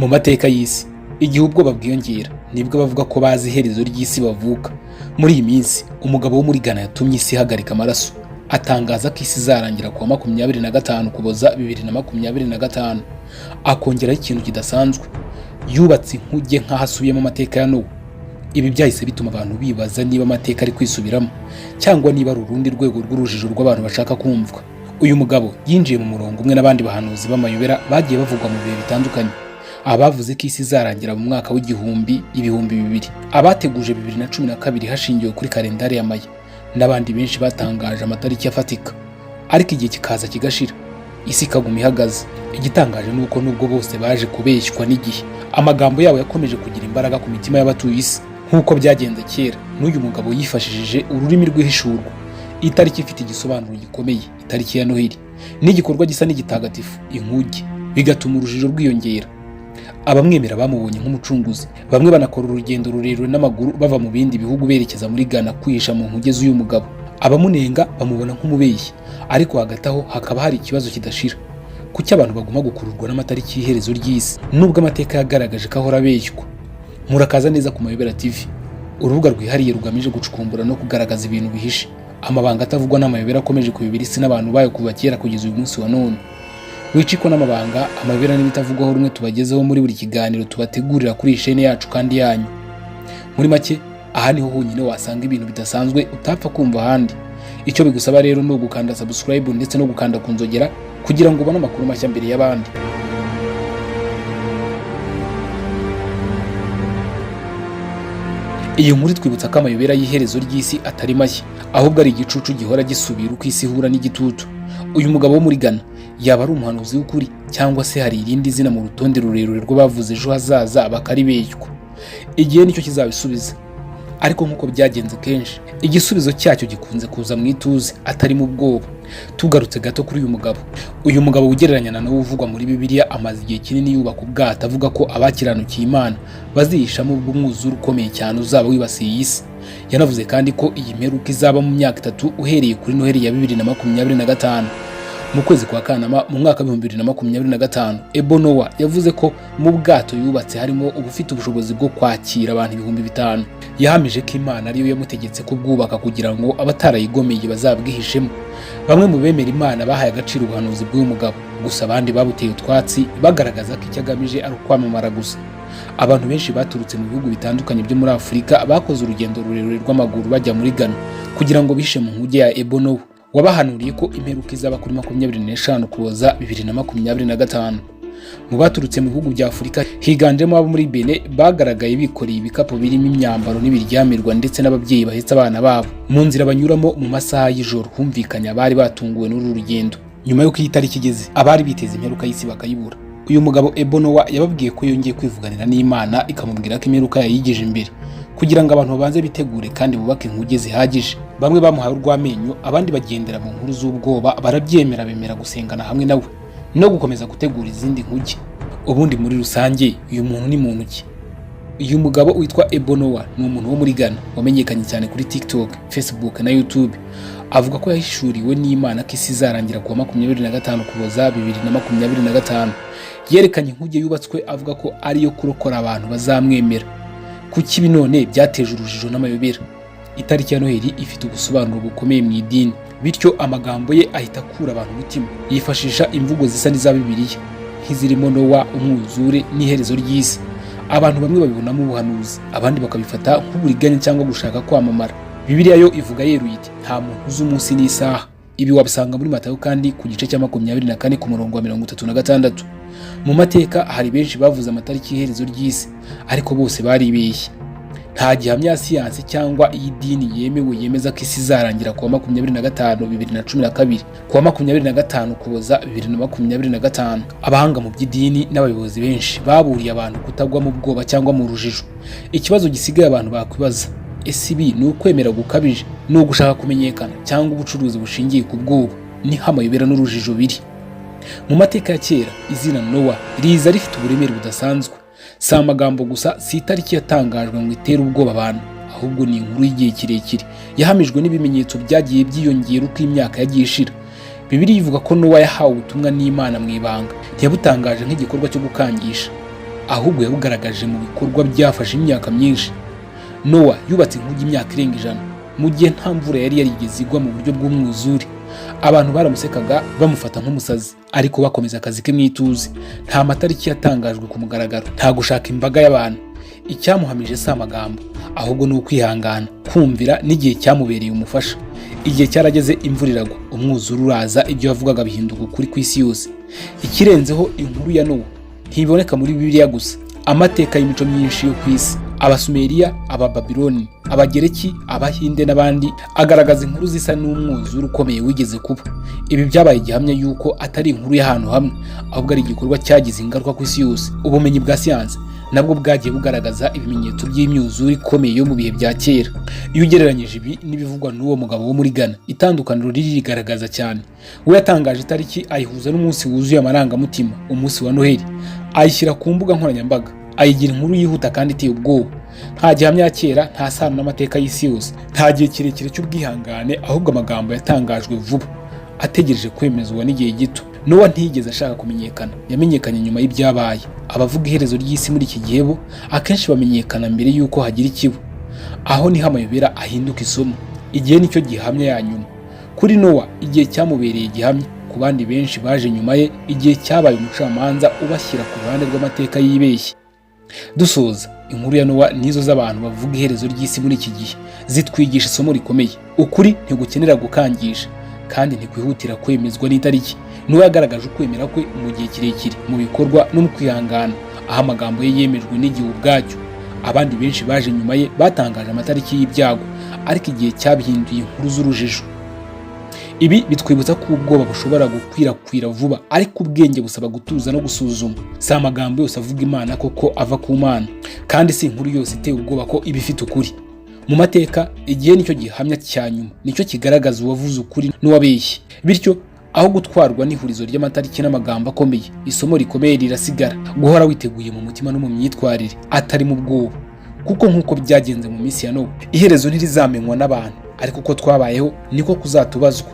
Mu mateka y'isi, igihe ubwoba bwiyongera nibwo abavuga ko bazi iherezo ry'isi bavuka. Muri iyi minsi, umugabo wo muri Ghana yatumye isi ihagarika amaraso, atangaza ko isi izarangira kuwa 25 Ukuboza 2025. Akongeraho ikintu kidasanzwe: yubatse inkuge nk'aho asubiyemo amateka ya Nowa. Ibi byahise bituma abantu bibaza niba amateka ari kwisubiramo cyangwa niba ari urundi rwego rw'urujijo rw'abantu bashaka kumvwa. Uyu mugabo yinjiye mu murongo umwe n'abandi bahanuzi b'amayobera bagiye bavugwa mu bihe bitandukanye: abavuze ko isi izarangira mu mwaka w'igihumbi 2000, abateguje 2012 hashingiwe kuri kalendari ya Maya, n'abandi benshi batangaje amatariki afatika, ariko igihe kikaza kigashira, isi ikaguma ihagaze. Igitangaje ni uko nubwo bose baje kubeshywa n'igihe, amagambo yabo yakomeje kugira imbaraga ku mitima y'abatuye isi. Nk'uko byagenze kera, n'uyu mugabo yifashishije ururimi rw'ihishurwa, itariki ifite igisobanuro gikomeye, itariki ya Noheli, n'igikorwa gisa n'igitagatifu, inkuge, bigatuma urujijo rwiyongera. Abamwemera bamubonye nk'umucunguzi, bamwe banakora urugendo rurerure n'amaguru bava mu bindi bihugu berekeza muri Ghana kwihisha mu nkuge z'uyu mugabo. Abamunenga bamubona nk'umubeshyi, ariko hagati aho hakaba hari ikibazo kidashira: kuki abantu baguma gukururwa n'amatariki y'iherezo ry'isi nubwo amateka yagaragaje ko ahora abeshywa? Murakaza neza ku Mayobera TV, urubuga rwihariye rugamije gucukumbura no kugaragaza ibintu bihishe, amabanga atavugwa n'amayobera akomeje kuyobera isi n'abantu bayo kuva kera kugeza uyu munsi wa none. Wicikwa n'amabanga, amayobera n'ibitavugwaho rumwe tubagezeho muri buri kiganiro tubategurira kuri iyi shene yacu kandi yanyu. Muri make, aha niho honyine wasanga ibintu bidasanzwe utapfa kumva ahandi. Icyo bigusaba rero ni ugukanda subscribe ndetse no gukanda ku nzogera kugira ngo ubone amakuru mashya mbere y'abandi. Iyi nkuru itwibutsa ko amayobera y'iherezo ry'isi atari mashya, ahubwo ari igicucu gihora gisubira uko isi ihura n'igitutu. Uyu mugabo wo muri Ghana yaba ari umuhanuzi w'ukuri, cyangwa se hari irindi zina mu rutonde rurerure rw'abavuze ejo hazaza bakaribeshywa? Igihe nicyo kizabisubiza, ariko nk'uko byagenze kenshi, igisubizo cyacyo gikunze kuza mu ituze, atari mu bwoba. Tugarutse gato kuri uyu mugabo, uyu mugabo ugereranya na Nowa uvugwa muri Bibiliya, amaze igihe kinini yubaka ubwato, avuga ko abakiranukiye Imana bazihishamo ubwo umwuzure ukomeye cyane uzaba wibasiye iyi si. Yanavuze kandi ko iyi mperuka izaba mu myaka 3 uhereye kuri Noheli ya 2025. Mu kwezi kwa Kanama mu mwaka wa 2025, Ebo Noah yavuze ko mu bwato yubatse harimo ubufite ubushobozi bwo kwakira abantu 5000. Yahamije ko Imana ariyo yamutegetse kubwubaka kugira ngo abatarayigomeye bazabwihishemo. Bamwe mu bemera Imana bahaye agaciro ubuhanuzi bw'uyu mugabo, gusa abandi babuteye utwatsi, bagaragaza ko icyo agamije ari ukwamamara gusa. Abantu benshi baturutse mu bihugu bitandukanye byo muri Afurika bakoze urugendo rurerure rw'amaguru bajya muri Ghana kugira ngo bihishe mu nkuge ya Ebo Noah wabahanuriye ko imperuka izaba kuri 25 Ukuboza 2025. Mu baturutse mu bihugu bya Afurika higanjemo abo muri Benin, bagaragaye bikoreye ibikapu birimo imyambaro n'ibiryamirwa, ndetse n'ababyeyi bahetse abana babo. Mu nzira banyuramo mu masaha y'ijoro, humvikanye abari batunguwe n'uru rugendo. Nyuma y'uko iyi tariki igeze, abari biteze imperuka y'isi bakayibura, uyu mugabo Ebo Noah yababwiye ko yongeye kwivuganira n'Imana, ikamubwira ko imperuka yayigije imbere kugira ngo abantu babanze bitegure kandi bubake inkuge zihagije. Bamwe bamuhaye urw'amenyo, abandi bagendera mu nkuru z'ubwoba barabyemera, bemera gusengana hamwe nawe no gukomeza gutegura izindi nkuge. Ubundi muri rusange, uyu muntu ni muntu ki? Uyu mugabo witwa Ebo Noah ni umuntu wo muri Ghana wamenyekanye cyane kuri TikTok, Facebook na YouTube. Avuga ko yahishuriwe n'Imana ko isi izarangira kuwa 25 Ukuboza 2025. Yerekanye inkuge yubatswe, avuga ko ariyo kurokora abantu bazamwemera. Kuki ibi none byateje urujijo n'amayobera? Itariki ya Noheli ifite ubusobanuro bukomeye mu idini, bityo amagambo ye ahita akura abantu umutima. Yifashisha imvugo zisa n'iza Bibiliya, nk'izirimo Nowa, umwuzure n'iherezo ry'isi. Abantu bamwe babibonamo ubuhanuzi, abandi bakabifata nk'uburiganya cyangwa gushaka kwamamara. Bibiliya yo ivuga yeruye iti: "Nta muntu uzi umunsi n'isaha." Ibi wabisanga muri Matayo kandi ku gice cya 24 ku murongo wa 36. Mu mateka hari benshi bavuze amatariki y'iherezo ry'isi, ariko bose baribeshye. Nta gihamya ya siyansi cyangwa iy'idini yemewe yemeza ko isi izarangira kuwa 25 2012, kuwa 25 Ukuboza 2025. Abahanga mu by'idini n'abayobozi benshi baburiye abantu kutagwa mu bwoba cyangwa mu rujijo. Ikibazo gisigaye abantu bakwibaza: ese ibi ni ukwemera gukabije, ni ugushaka kumenyekana, cyangwa ubucuruzi bushingiye ku bwoba? Niho amayobera n'urujijo biri. Mu mateka ya kera, izina Nowa riza rifite uburemere budasanzwe. Si amagambo gusa, si itariki yatangajwe ngo itere ubwoba abantu, ahubwo ni inkuru y'igihe kirekire yahamijwe n'ibimenyetso byagiye byiyongera uko imyaka yagiye ishira. Bibiliya ivuga ko Nowa yahawe ubutumwa n'Imana mu ibanga, ntiyabutangaje nk'igikorwa cyo gukangisha. Ahubwo yawugaragaje mu bikorwa byafashe imyaka myinshi. Nowa yubatse inkuge imyaka irenga 100, mu gihe nta mvura yari yarigeze igwa mu buryo bw'umwuzure. Abantu baramusekaga, bamufata nk'umusazi, ariko bakomeza akazi ke mu ituze. Nta matariki yatangajwe ku mugaragaro, nta gushaka imbaga y'abantu. Icyamuhamije si amagambo, ahubwo ni ukwihangana, kumvira n'igihe cyamubereye umufasha. Igihe cyarageze, imvura iragwa, umwuzure uraza, ibyo yavugaga bihinduka ukuri ku isi yose. Ikirenzeho, inkuru ya Nowa ntiboneka muri Bibiliya gusa. Amateka y'imico myinshi yo ku isi, Abasumeriya, Abababiloni, Abagereki, Abahinde n'abandi, agaragaza inkuru zisa n'umwuzure ukomeye wigeze kuba. Ibi byabaye igihamya y'uko atari inkuru y'ahantu hamwe, ahubwo ari igikorwa cyagize ingaruka ku isi yose. Ubumenyi bwa siyansi nabwo bwagiye bugaragaza ibimenyetso by'imyuzure ikomeye yo mu bihe bya kera. Iyo ugereranyije ibi n'ibivugwa n'uwo mugabo wo muri Ghana, itandukaniro ririgaragaza cyane. We yatangaje itariki, ayihuza n'umunsi wuzuye amarangamutima, umunsi wa Noheli, ayishyira ku mbuga nkoranyambaga, ayigira inkuru yihuta kandi iteye ubwoba. Nta gihamya ya kera, nta sano n'amateka y'isi yose, nta gihe kirekire cy'ubwihangane, ahubwo amagambo yatangajwe vuba ategereje kwemezwa n'igihe gito. Nowa ntiyigeze ashaka kumenyekana, yamenyekanye nyuma y'ibyabaye. Abavuga iherezo ry'isi muri iki gihe bo akenshi bamenyekana mbere y'uko hagira ikiba. Aho niho amayobera ahinduka isomo. Igihe nicyo gihamya ya nyuma. Kuri Nowa, igihe cyamubereye igihamya. Ku bandi benshi baje nyuma ye, igihe cyabaye umucamanza ubashyira ku ruhande rw'amateka yibeshye. Dusoza, inkuru ya Nowa nizo z'abantu bavuga iherezo ry'isi muri iki gihe zitwigisha isomo rikomeye: ukuri ntigukenera gukangisha, kandi ntikwihutira kwemezwa n'itariki. Nowa yagaragaje ukwemera kwe mu gihe kirekire, mu bikorwa no mu kwihangana, aho amagambo ye yemejwe n'igihe ubwacyo. Abandi benshi baje nyuma ye batangaje amatariki y'ibyago, ariko igihe cyabihinduye inkuru z'urujijo. Ibi bitwibutsa ko ubwoba bushobora gukwirakwira vuba, ariko ubwenge busaba gutuza no gusuzuma. Si amagambo yose avuga Imana koko ava ku Mana, kandi si inkuru yose iteye ubwoba ko iba ifite ukuri. Mu mateka, igihe nicyo gihamya cya nyuma, nicyo kigaragaza uwavuze ukuri n'uwabeshye. Bityo, aho gutwarwa n'ihurizo ry'amatariki n'amagambo akomeye, isomo rikomeye rirasigara: guhora witeguye mu mutima no mu myitwarire, atari mu bwoba. Kuko nk'uko byagenze mu minsi ya Nowa, iherezo ntirizamenywa n'abantu, ariko uko twabayeho niko kuzatubazwa.